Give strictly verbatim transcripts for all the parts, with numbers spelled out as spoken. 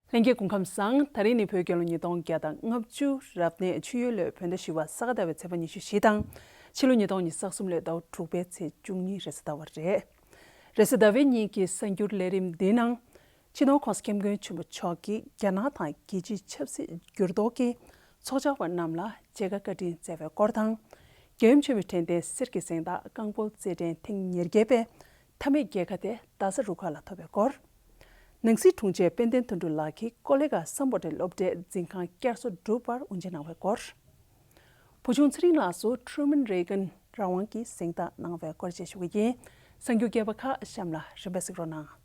ལྷན་རྒྱས་སྐུ་ཁམས་བཟང་། དེ་རིང་ནི་བོད་རྒྱལ་ལོ་ཉིས་སྟོང་བརྒྱ་དང་ལྔ་བཅུ་རབ་གནས་ཆུ་ཡོས་ལོའི་བོད་ཟླ་བཞི་པ་ས་ག་ཟླ་བའི་ཚེས་པ་ཉི་ཤུ་བཞི་དང་། ཕྱི་ལོ་ཉིས་སྟོང་ཉི་ཤུ་རྩ་གསུམ་ལོའི་ཟླ་བ་དྲུག་པའི་ཚེས་བཅུ་གཉིས་རེས་གཟའ་ཟླ་བ་རེད། རེས་གཟའ་ཟླ་བའི་ཉིན་གྱི་གསར་འགྱུར་ལས་རིམ་འདིའི་ནང་། སྤྱི་ནོར་༸གོང་ས་༸སྐྱབས་མགོན་ཆེན་པོ་མཆོག་གིས་རྒྱ་ནག་དང་རྒྱལ་སྤྱིའི་ཆབ་སྲིད་འགྱུར་ལྡོག་གིས་ཚོགས་བཅར་བ་རྣམས་ལ་མཇལ་ཁ་བཀའ་དྲིན་སྩལ་བའི་སྐོར་དང་། རྒྱལ་ཡུམ་ཆེན་མོའི་དྲན་རྟེན་གསེར་གྱི་གཟེངས་རྟགས་རྐང་སྤོལ་རྩེད་འགྲན་ཐེངས་ཉེར་བརྒྱད་པའི་མཐའ་མའི་རྒྱལ་ཁ་དེ་རྡ་ས་རུ་ཁག་ལ་ཐོབ་པའི་སྐོར། ནང་སྲིད་དྲུང་ཆེ་དཔལ་ལྡན་དོན་གྲུབ་ལགས་ཀྱིས་ཀོ་ལི་གྷལ་སམ་བྷོ་ཊའི་སློབ་གྲྭའི་འཛིན་ཁང་བསྐྱར་གསོ་སྒྲུབ་པར་དབུ་འབྱེད་གནང་བའི་སྐོར། བུ་ཆུང་ཚེ་རིང་ལགས་སུ་ཁྲུ་མན་རེ་གན་རང་དབང་གི་གཟེངས་རྟགས་གནང་བའི་སྐོར་བཅས་ཞུ་གི་ཡིན། གསར་འགྱུར་རྒྱས་པ་ཁག་གཤམ་ལ་རིམ་པས་གཟིགས་རོགས་གནང་།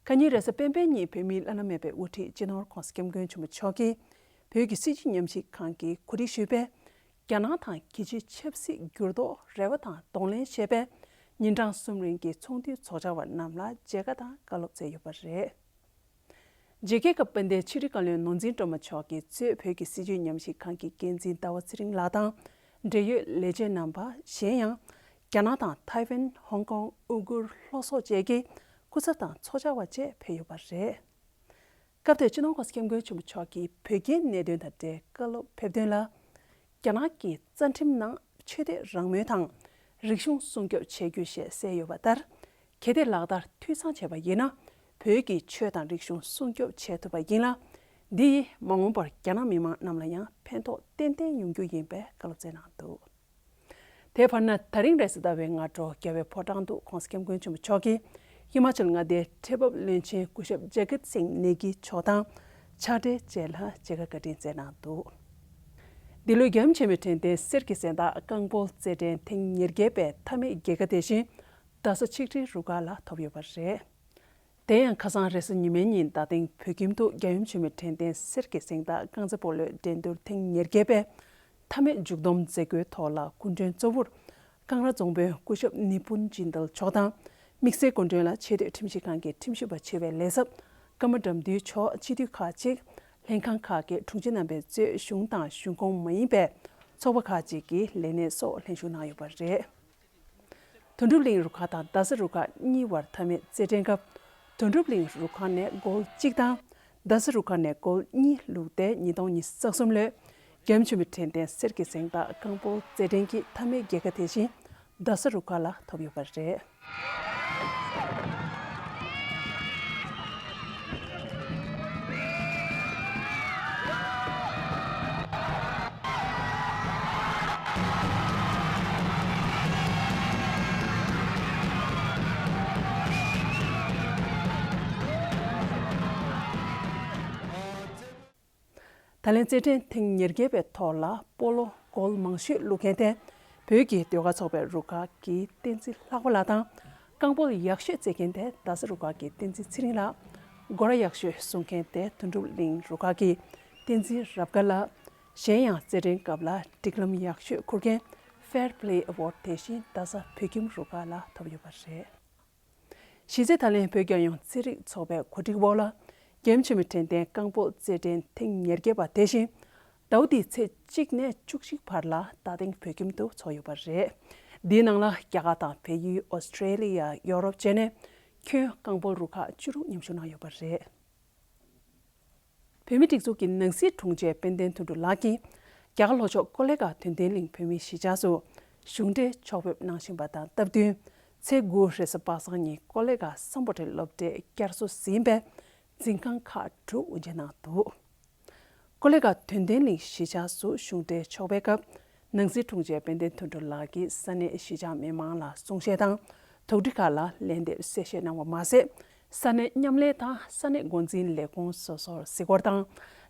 ཁ་ཉིན་རེས་གཟའ་སྤེན་པའི་ཉིན་བོད་མིའི་བླ་ན་མེད་པའི་དབུ་ཁྲིད་སྤྱི་ནོར་༸གོང་ས་༸སྐྱབས་མགོན་ཆེན་པོ་མཆོག་གིས་བོད་ཀྱི་སྲིད་བྱུས་ཉམས་ཞིབ་ཁང་གིས་གོ་སྒྲིག་ཞུས་པའི་རྒྱ་ནག་དང་རྒྱལ་སྤྱིའི་ཆབ་སྲིད་འགྱུར་ལྡོག་རེ་བ་དང་གདོང་ལེན་ཞེས་པའི་ཉིན་གྲངས་གསུམ་རིང་གི་ཚོགས་འདུའི་ཚོགས་བཅར་བ་རྣམས་ལ་མཇལ་ཁ་དང་བཀའ་སློབ་སྩལ་ཡོད་པ་རེད། རྒྱ་རྒྱལ་ཁབ་དཔལ་ལྡན་ཕྱི་དྲིལ་བཀའ་བློན་ནོར་འཛིན་སྒྲོལ་མ་མཆོག་གིས་གཙོས་བོད་ཀྱི་སྲིད་བྱུས་ཉམས་ཞིབ་ཁང་གི་འགན་འཛིན་ཟླ་བ་ཚེ་རིང་ལགས་དང་འབྲེལ་ཡོད་ལས་བྱེད་རྣམ་པ། གཞན་ཡང་། རྒྱ་ནག་དང་ཐའེ་ཝན། ཧོང་ཀོང་། ཨུ་གུར། ལྷོ་སོག་བཅས་ཀྱི་སྐུ་ཚབ་དང་ཚོགས་བཅར་བ་བཅས་ཕེབས་ཡོད་པ་རེད། སྐབས་དེར་སྤྱི་ནོར་༸གོང་ས་༸སྐྱབས་མགོན་ཆེན་པོ་མཆོག་གིས་བོད་རྒྱའི་གནད་དོན་དང་འབྲེལ་བཀའ་སློབ་ཕེབས་དོན་ལ། རྒྱ་ནག་གི་རྩ་ཁྲིམས་ནང་ཆོས་དད་རང་མོས་དང་། རིག་གཞུང་སྲུང་སྐྱོབ་བྱེད་རྒྱུ་ཞེས་གསལ་ཡོད་པ་ལྟར། གལ་ཏེ་ལག་བསྟར་འཐུས་ཚང་བྱས་པ་ཡིན་ན། བོད་ཀྱི་ཆོས་དང་རིག་གཞུང་སྲུང་སྐྱོབ་བྱེད་ཐུབ་པ་ཡིན་ལ། འདི་ཡིས་མ་འོངས་པར་རྒྱ་ནག་མི་མང་རྣམས་ལ་ཡང་ཕན་ཐོགས་ཏན་ཏན་ཡོང་རྒྱུ་ཡིན་པའི་བཀའ་སློབ་སྩལ་གནང་འདུག། དེའི་བར་ན། ད་རིང་རེས་གཟའ་ཟླ་བའི་སྔ་དྲོ་རྒྱལ་བའི་ཕོ་བྲང་དུ་༸གོང་ས་༸སྐྱབས་མགོན་ཆེན་པོ་མཆོག་གིས་ཧི་མ་ཅལ་མངའ་སྡེའི་ཁྲལ་འབབ་བློན་ཆེན་སྐུ་ཞབས་ཇ་གིར་སིང་ནེ་གི་མཆོག་དང་ཕྱག་སྦྲེལ་བཅས་ལ་མཇལ་ཁ་བཀའ་དྲིན་སྩལ་གནང་འདུག། འདི་ལོའི་རྒྱལ་ཡུམ་ཆེན་མོའི་དྲན་རྟེན་གསེར་གྱི་གཟེངས་རྟགས་རྐང་སྤོལ་རྩེད་འགྲན་ཐེངས་ཉེར་བརྒྱད་པའི་མཐའ་མའི་རྒྱལ་ཁ་དེ་བཞིན་རྡ་ས་ཆིག་སྒྲིལ་རུ་ཁག་ལ་ཐོབ་ཡོད་པ་རེད། དེ་ཡང་ཁ་སང་རེས་གཟའ་ཉི་མའི་ཉིན་རྡ་སྟེང་བོད་ཁྱིམ་དུ་རྒྱལ་ཡུམ་ཆེན་མོའི་དྲན་རྟེན་གསེར་གྱི་གཟེངས་རྟགས་རྐང་རྩེད་སྤོ་ལོའི་འགྲན་བསྡུར་ཐེངས་ཉེར་བརྒྱད་པའི་མཐའ་མའི་མཇུག་བསྡོམས་མཛད་སྒོའི་ཐོག་ལ་སྐུ་མགྲོན་གཙོ་བོར་ཀང་ར་རྫོང་དཔོན་སྐུ་ཞབས་ནི་པུན་ཅིན་དལ་མཆོག་དང་། དམིགས་བསལ་སྐུ་མགྲོན་ལ་ཆེས་མཐོའི་ཁྲིམས་ཞིབ་ཁང་གི་ཁྲིམས་ཞིབ་པ་ཆེ་བའི་ལས་ཚབ་ཀརྨ་དགྲ་འདུལ་མཆོག་སྤྱི་འཐུས་ཁག་ཅིག་ལྷན་ཁང་ཁག་གི་དྲུང་ཆེ་རྣམ་པས་གཙོས་གཞུང་དང་གཞུང་ཁོངས་མ་ཡིན་པའི་ཚོགས་པ་ཁག་ཅིག་གི་ལས་སྣེ་སོགས་ལྷན་ཞུགས་གནང་ཡོད་པ་རེད། དོན་གྲུབ་གླིང་རུ་ཁག་དང་རྡ་ས་རུ་ཁག་གཉིས་བར་མཐའ་མའི་རྩེད་འགྲན་སྐབས། དོན་གྲུབ་གླིང་རུ་ཁག་ནས་གོལ་གཅིག་དང་། རྡ་ས་རུ་ཁག་ནས་གོལ་གཉིས་བླུགས་ཏེ། ཉིས་སྟོང་ཉི་ཤུ་རྩ་གསུམ་ལོའི་རྒྱལ་ཡུམ་ཆེན་མོའི་དྲན་རྟེན་གསེར་གྱི་གཟེངས་རྟགས་རྐང་སྤོལ་རྩེད་འགྲན་གྱི་མཐའ་མའི་རྒྱལ་ཁ་དེ་བཞིན་རྡ་ས་རུ་ཁག་ལ་ཐོབ་ཡོད་པ་རེད། ད་ལན་རྩེད་འགྲན་ཐེངས་ཉེར་བརྒྱད་པའི་ཐོག་ལ་སྤོ་ལོ་གོལ་མང་ཤོས་བླུགས་མཁན་དེ་བོད་ཀྱི་ཟློས་གར་ཚོགས་པའི་རུ་ཁག་གི་བསྟན་འཛིན་ལྷག་པ་ལགས་དང་། རྐང་སྤོལ་ཡག་ཤོས་རྩེད་མཁན་དེ་རྡ་ས་རུ་ཁག་གི་བསྟན་འཛིན་ཚེ་རིང་ལགས། སྒོ་ར་ཡག་ཤོས་སྲུང་མཁན་དེ་དོན་གྲུབ་གླིང་རུ་ཁག་གི་བསྟན་འཛིན་རབ་དགའ་ལགས། གཞན་ཡང་རྩེད་འགྲན་སྐབས་ལ་སྒྲིག་ལམ་ཡག་ཤོས་འཁུར་མཁན་Fair Play Award་དེ་བཞིན་རྡ་ས་བོད་ཁྱིམ་རུ་ཁག་ལ་ཐོབ་ཡོད་པ་རེད། གཞི་རྩའི་ད་ལན་བོད་རྒྱལ་ཡོངས་རྩེད་རིགས་ཚོགས་པའི་གོ་སྒྲིག་འོག་ལ། རྒྱལ་ཡུམ་ཆེན་མོའི་དྲན་རྟེན་རྐང་སྤོལ་རྩེད་འགྲན་ཐེངས་ཉེར་བརྒྱད་པ་དེ་བཞིན་ཟླ་བ་འདིའི་ཚེས་གཅིག་ནས་བཅུ་གཅིག་བར་ལ་རྡ་སྟེང་བོད་ཁྱིམ་དུ་འཚོགས་ཡོད་པ་རེད། འདིའི་ནང་ལ་རྒྱ་གར་དང་བལ་ཡུལ། ཨོ་སི་ཀྲེ་ལི་ཡ། ཡོ་རོབ་བཅས་ནས་ཁྱོན་རྐང་སྤོལ་རུ་ཁག་བཅུ་དྲུག་མཉམ་ཞུགས་གནང་ཡོད་པ་རེད། བོད་མིའི་སྒྲིག་འཛུགས་ཀྱི་ནང་སྲིད་དྲུང་ཆེ་དཔལ་ལྡན་དོན་གྲུབ་ལགས་ཀྱིས་རྒྱ་གར་ལྷོ་ཕྱོགས་ཀོ་ལི་གྷལ་དོན་ལྡན་གླིང་བོད་མིའི་གཞིས་ཆགས་སུ་གཞུང་འབྲེལ་ཕྱོགས་ཕེབས་གནང་བཞིན་པ་དང་སྟབས་བསྟུན། ཚེས་དགུ་རེས་གཟའ་པ་སངས་ཉིན་ཀོ་ལི་གྷལ་སམ་བྷོ་ཊའི་སློབ་གྲྭས་བསྐྱར་གསོ་ཟིན་པའི་འཛིན་ཁང་ཁག་དྲུག་དབུ་འབྱེད་གནང་འདུག། ཀོ་ལི་གྷལ་དོན་ལྡན་གླིང་གཞིས་ཆགས་སུ་གཞུང་འབྲེལ་ཕྱོགས་ཕེབས་སྐབས། ནང་སྲིད་དྲུང་ཆེ་དཔལ་ལྡན་དོན་གྲུབ་ལགས་ཀྱིས་ས་གནས་གཞིས་ཆགས་མི་མང་ལ་གསུང་བཤད་དང་། དོགས་འདྲི་ཁག་ལ་ལན་འདེབས་གསལ་བཤད་གནང་བ་མ་ཟད། ས་གནས་མཉམ་ལས་དང་ས་གནས་འགོ་འཛིན་ལས་ཁུངས་སོ་སོར་གཟིགས་སྐོར་དང་།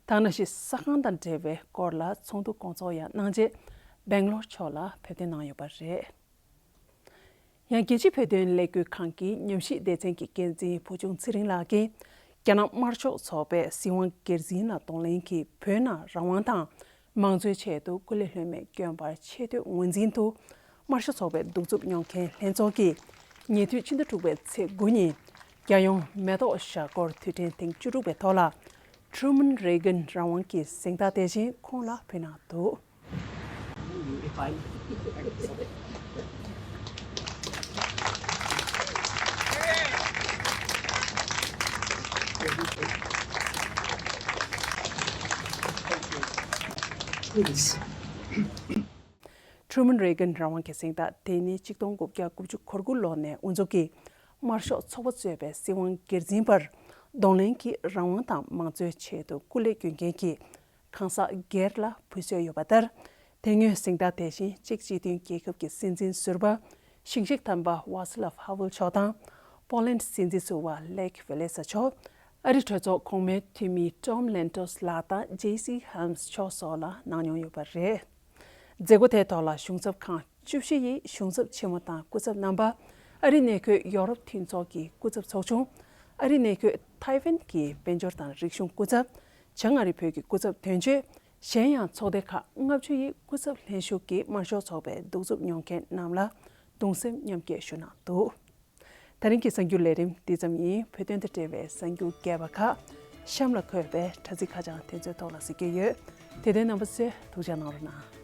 ད་ག་ནང་བཞིན་ས་ཁང་དང་འབྲེལ་བའི་སྐོར་ལ་ཚོགས་འདུ་སྐོང་ཚོགས་ཡང་གནང་རྗེས། སྦེང་ལོར་ཕྱོགས་ལ་ཕེབས་ཐོན་གནང་ཡོད་པ་རེད། ཡང་རྒྱལ་སྤྱིའི་བོད་དོན་ལས་འགུལ་ཁང་གི་ཉམས་ཞིབ་སྡེ་ཚན་གྱི་འགན་འཛིན་བུ་ཆུང་ཚེ་རིང་ལགས་ཀྱིས། རྒྱ་ནག་དམར་ཤོག་ཚོགས་པས་སྲིད་དབང་སྒེར་འཛིན་ལ་གདོང་ལེན་གྱིས་བོད་ནང་རང་དབང་དང་། མང་གཙོའི་ཆེད་དུ་སྐུ་ལས་ལྷོད་མེད་བསྐྱོན་པར་ཆེ་བསྟོད་ངོས་འཛིན་དུ། དམར་ཤོག་ཚོགས་པའི་གདུག་རྩུབ་མྱོང་མཁན་ལྷན་ཚོགས་ཀྱིས། ཉེ་དུས་ཕྱི་ཟླ་དྲུག་པའི་ཚེས་དགུ་ཉིན། རྒྱལ་ཡོངས་མེ་ཏོག་ཞྭ་སྐོར་དུས་དྲན་ཐེངས་བཅུ་དྲུག་པའི་ཐོག་ལ། ཊུ་རུ་མན་རེ་གན་རང་དབང་གི་གཟེངས་རྟགས་དེ་བཞིན་ཁོང་ལ་ཕུལ་གནང་འདུག་ཊུ་རུ་མན་རེ་གན་རང་དབང་གི་གཟེངས་རྟགས་དེ་ནི་ཆིག་སྟོང་དགུ་བརྒྱ་དགུ་བཅུ་གོ་དགུ་ལོ་ནས་དབུ་འཛུགས་ཀྱིས་དམར་ཤོག་ཚོགས་པ་གཙོས་པའི་སྲིད་དབང་སྒེར་འཛིན་པར་གདོང་ལེན་གྱིས་རང་དབང་དང་མང་གཙོའི་ཆེད་དུ་སྐུ་ལས་སྐྱོན་མཁན་གྱི་གང་ཟག་སྒེར་ལ་ཕུལ་སྲོལ་ཡོད་པ་ལྟར། དེ་སྔོན་གཟེངས་རྟགས་དེ་བཞིན་ཅེཀ་སྤྱི་མཐུན་རྒྱལ་ཁབ་ཀྱི་སྲིད་འཛིན་ཟུར་པ་ཞིང་གཤེགས་དམ་པ་ཝཱ་སི་ལབ་ཧ་ཝེལ་མཆོག་དང་། པོ་ལན་སྲིད་འཛིན་ཟུར་པ་ལེག་ཝེ་ལེ་ས་མཆོག་ཨ་རི་གྲོས་ཚོགས་གོང་མའི་འཐུས་མི་ཊོམ་ལན་ཊོས་ལགས་དང་ཇེ་སི་ཧམ་སི་མཆོག་སོགས་ལ་གནང་མྱོང་ཡོད་པ་རེད། མཛད་སྒོ་དེའི་ཐོག་ལ་གཞུང་ཚབ་ཁང་བཅུ་བཞི་ཡི་གཞུང་ཚབ་ཆེན་མོ་དང་སྐུ་ཚབ་རྣམ་པ། ཨ་རིའི་གནས་འཁོད་ཡོ་རོབ་མཐུན་ཚོགས་ཀྱི་སྐུ་ཚབ་ཚོགས་ཆུང་། ཨ་རིའི་གནས་འཁོད་ཐའེ་ཝན་གྱི་དཔལ་འབྱོར་དང་རིག་གཞུང་སྐུ་ཚབ། བྱང་ཨ་རི་བོད་ཀྱི་སྐུ་ཚབ་དོན་གཅོད། གཞན་ཡང་ཚོགས་སྡེ་ཁག་ལྔ་བཅུ་ཡི་སྐུ་ཚབ་ལྷན་ཞུགས་ཀྱིས་དམར་ཤོག་ཚོགས་པའི་གདུག་རྩུབ་མྱོང་མཁན་རྣམས་ལ་གདུང་སེམས་མཉམ་སྐྱེད་ཞུ་གནང་འདུག་ད་རིང་གི་གསར་འགྱུར་ལས་རིམ་འདི་ཙམ་ཡིན། བོད་དོན་དང་འབྲེལ་བའི་གསར་འགྱུར་རྒྱས་པ་ཁག་གཤམ་ལ་འཁོད་པའི་དྲ་ཚིགས་ཁ་བྱང་དེ་ཚོའི་ཐོག་ལ་གཟིགས་རྒྱུ་ཡོད། དེ་དོན་རྣམ་པ་ཚོས་ཐུགས་ཅག་གནང་རོགས་གནང་།